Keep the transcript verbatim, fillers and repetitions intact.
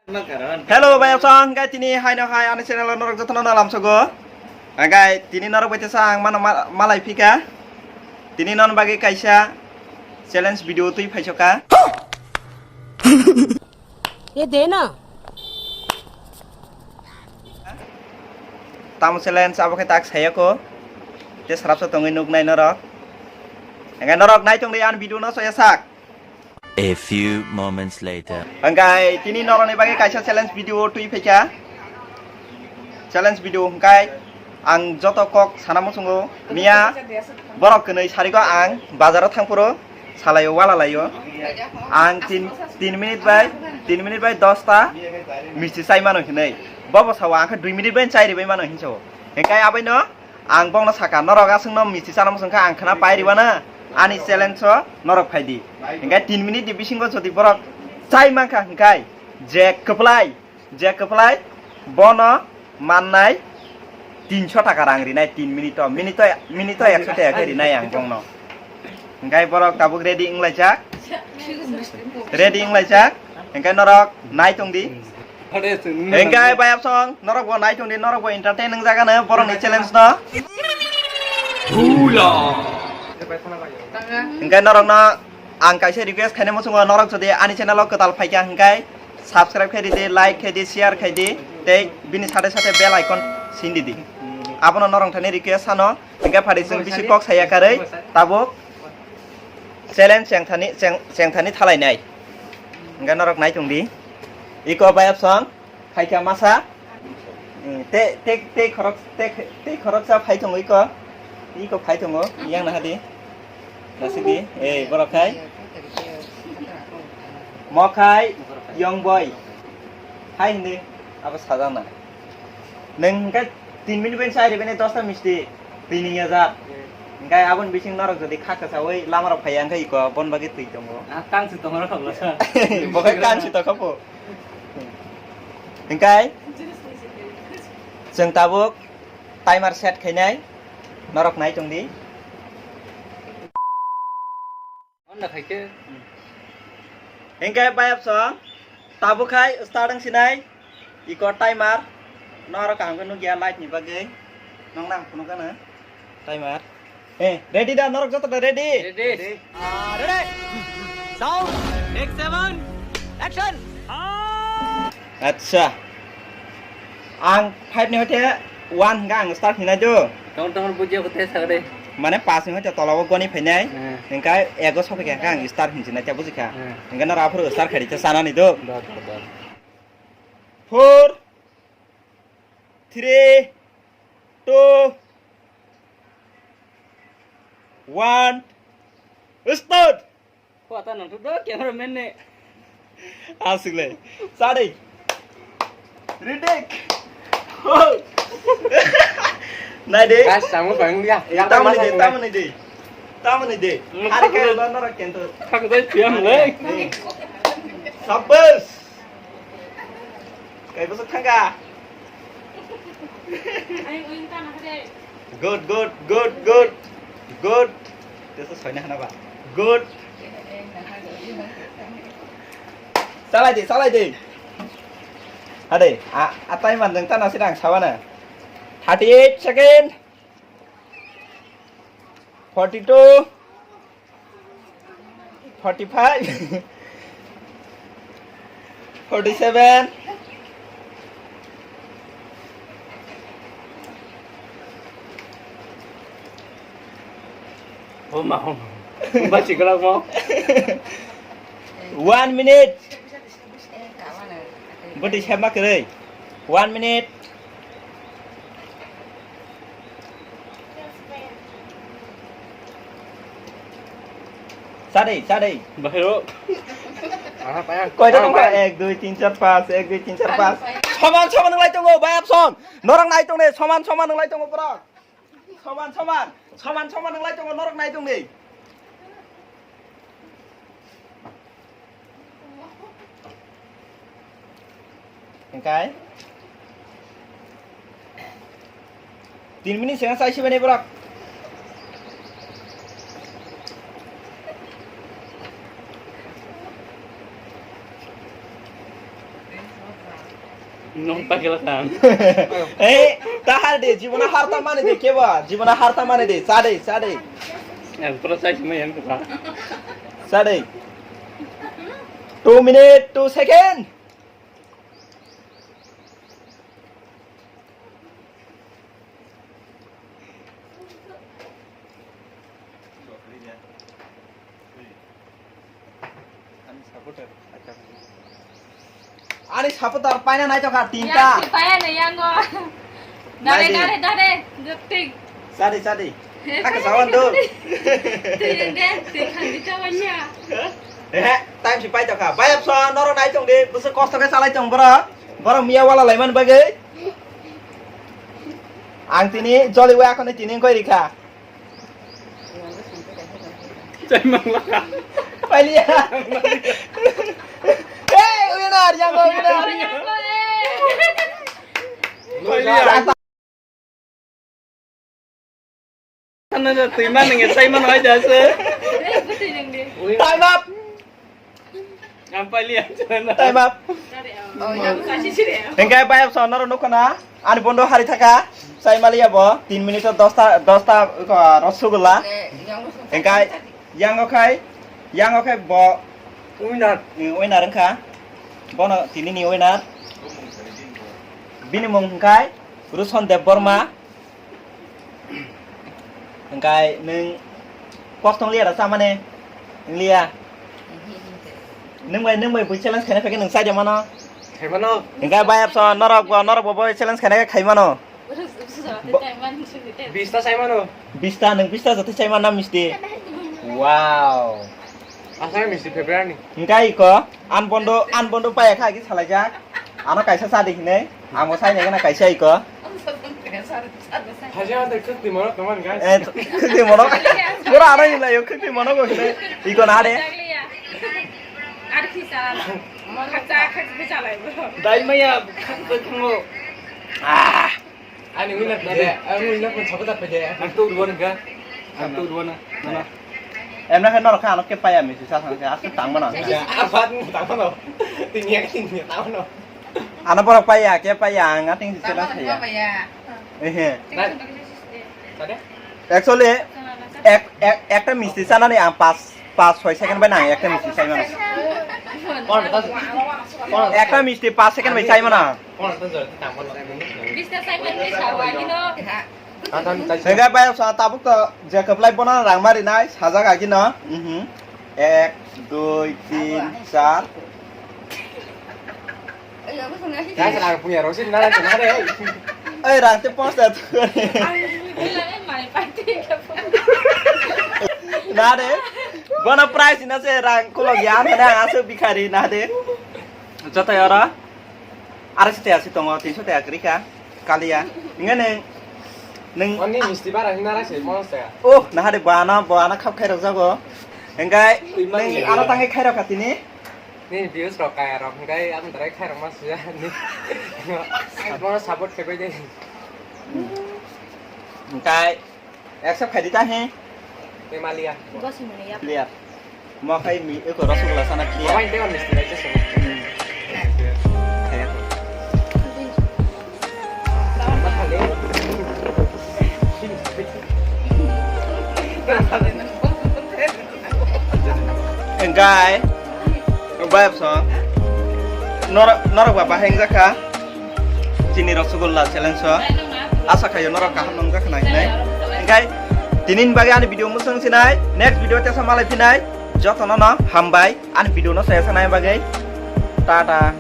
Hello, bayapsong, hingke tini haino hai ani channel o norok jotono no lamsogo. Hingke tini norok bai tesa ang mano ma-, malai phika. Tini non bagwi kaisa challenge video twi phaisoka. Ye de na. Tamo challenge abo khe tak sayako. Te sarapsa tongwi nuknai norok. Hingke norok nai tongdi ani video no soya sak. A few moments later. Hingke tini norokni bagwi kaisa challenge video twi phaikha. Challenge video hingke ang joto kok sana muchungo miya borok kwnwi sariko ang bazaro thangphuru salaio wala laio. Ang tin, tin minute bai, tin minute bai dosta misti chai mano hinwi. Bobo sao ang khe dui minute bai chai ribai mano hinso. Hingke abaino Ang bongno saka, norok aswkno misti chana muchung kha, ang khna pai ribana, ani challenge o norok phai di. Hingke tin minute ni bisingo jodi borok chai mankha, hingkai je kwplai, je kwplai bono mannai tinso taka rang rinai tin minute o, minute o, minute o ekso taka khe rinai ang bongno. Hingkai borok tabuk ready wnglaijak, ready wnglaijak, hingkai norok nai tong di. Hingke bayapsong, norok bo nai tongdi, norok bo entertain wng jaga no, borok ni challenge no. Hula. Hingke norok no ang kaisa request khaina muchungo, norok jodi ani channel o kwtal phaikha hingke subscribe khai di, like khai di, share khai di, tei bini sate sate bell icon sin di di. Abono norok thani request sano, hingke phari chwng bisi kok saya karwi tabuk challenge chengthani, cheng-, chengthani thalai nai. Hingke norok nai tongdi. Iko bayapsong. Phaikha masa. Mm, te, te, te khorok, te, te khoroksa phai tongo iko. Iko phai tongo, yang nahadi. Nasidi, eh, borok khai. Mo khai, young boy. Hai hindi, abo sajana. Neng hingke tin minute ben sai ribene dosta misti. Tini hajar. Hingke abon bising norok jodi kha kasawi lama rok phai ang khe iko bon bagwi twi tongo. Ah, kang si tongo rok lo sa. Bo khai kang si tokha po. Hingkai chwng tabuk timer set khainai, norok nai tongdi. Hingkai bayapsong tabuk khai start wngsinai, iko timer norok ang nukya light ni bagwi, nong nang phunukgana timer. Eh, ready da, norok joto da ready? Ready. Ah, ready. Sound, take seven, action. Acha. Ang five ni hoite one hingka ang start hinai do. Tong tong bujia kote sagre. Mane pas ni hoite tola o goni phainai. Hmm. Hingka ego sophai kha ang start hinsinai ta bujikha. Hmm. Hingka nara aphuru start khari ta sanani do. Do, do, do. Four, three, two, one, start! Kho ata nang thuk do cameraman ne. Asik le. Sari. Ready. Ho. Nai de. Gas samu bang ya. Tamani de, tamani de. Tamani de. Hmm. Hari kaya ba nara kento. Khak dai piam le. Sabbas. Kai bosok thangka. Good, good, good, good, good. Tesa soina hana ba. Good. Salai di, salai di. Hade, a, a time man jeng tana sidang sawana. Thirty-eight second. Forty-two. Forty-five. Forty-seven. Oh, ma, oh, ma. Ba chikla mo. One minute. Bwtwi sema kwrwi. One minute. Chadai, chadai. Bahiro. Aha, paya. Koita tongkha? Ek, dui, tin, char, pas. Ek, dui, tin, char, pas. Soman, soman wng lai tongo, bayapson. Norok nai tong de, soman, soman wng lai tongo, borok. Soman, soman. Soman, soman wng lai tongo, norok nai tong de. Hingkai tin minute sengkha chai sibani borok. Nong pagila khan. Eh, tahar de, jibona harta mane de, keba? Jibona harta mane de, sade, sade. Yang pura sai semua yang kata. Sade. Two minute, two second. Ani supporter paina nai tokha tinta. Yang si paya ne yang go. Dare, dare, dare. Jepting. Sadi, sadi. Haka sawan do. Tui yang deh, tui khandi tawanya. Eh, time si pai tokha. Bayap so noro nai tong de, busu kosto ke salai tong bro. Bro miya wala laiman bagai. Ang tini joli wa khone tini koi rikha. Chai mangla. Pailia. Hey, winner, yang go winner. Pailia. Ano na tui man nge chai man hai jase. Time up. Ang paili ang chana. Time up. Hingke bayap so noro nukho na. Ani bondo hari thaka. Sai maliya bo. Tin minute o dosta, dosta, uh, rosgulla. Hingke yang okhai. Yang okhai bo. Winner. Winner wngkha. Bono tini ni winner. Bini mung hingkai Ruson Debbarma. Hingkai nwng kostong liya da samane? Nwng liya. Nwng bai, nwng bai bui challenge khaina phai khe nwng sai de mano. Khaimano. Hingkai bai apso norok bo, norok bo bui challenge khaina khe khaimano. Bo- Bista saimano. Bista, nwng bista joto saimano misti. Wow. Asai misti February ni. Hingkai iko, an bondo, an bondo paya kha agi salaijak. Ano kaisa sadi hinai. Amo sai nai gana kaisa iko. Haji ante khukti morok tongmani guys. Eh, khukti morok. Pura ano hinlai yo khukti morok hinai. Iko na de. Ar khi sala. Khakcha khakcha chalai bro. Dai maya khakcha khungo. Ah. Ani winner pede. Ani winner pun sabu tak pede. Ang tu dua nengka. Ang tu dua na. Mana? Emna khe norok khe ano khe paya misti sa sang khe aswk tang mano. Apat tang mano. Tini ya tini tang mano. Ano borok paya khe paya ang ating si chela saya. Ehe. Tade? Actually ek ek ekta misti sanani ang pas pas soi second bai nang ekta misti sai mano. Ekta misti pas second bai sai mano. Hingke bai sa tabuk to Jacob lai bono rang mari nai sajak agi no. Mhm. Ek, dui, tin, char. Guys, rang punya rosin nara nara. Oi rang te post da tu. Na de. Bono price na se rang kulo ya na asu bikhari na de. Joto yara. Arai sotya si tongo, tin sotya kwrwi kha, kaliya. Hingke nwng, nwng Ani misti bara hina ra se, mono se. Oh, nahari bo ano, bo ano khap khairok jago. Hingke nwng ano tangwi khairok kha tini. Ni views rok kaya rok, hingke ang darai khairok ma suya ni. Mono support khe bai de. Hingke Accept khai di ta he. Tei maliya. Bosi muni ya. Clear. Mo khai mi eko rasgulla sana clear. Mo khai tei misti bai chesong. Hmm. Khai ya. Engkai. Vibe song. Norok, norok ba baheng jakha. Chini rasgulla challenge o. Asa khayo norok kaham nongjak khna hinai. Engkai tini ni bagwi ani video mwswng sinai. Next video tesa malai phinai. Jotono no hambai ani video no saya sanai bagwi. Tata.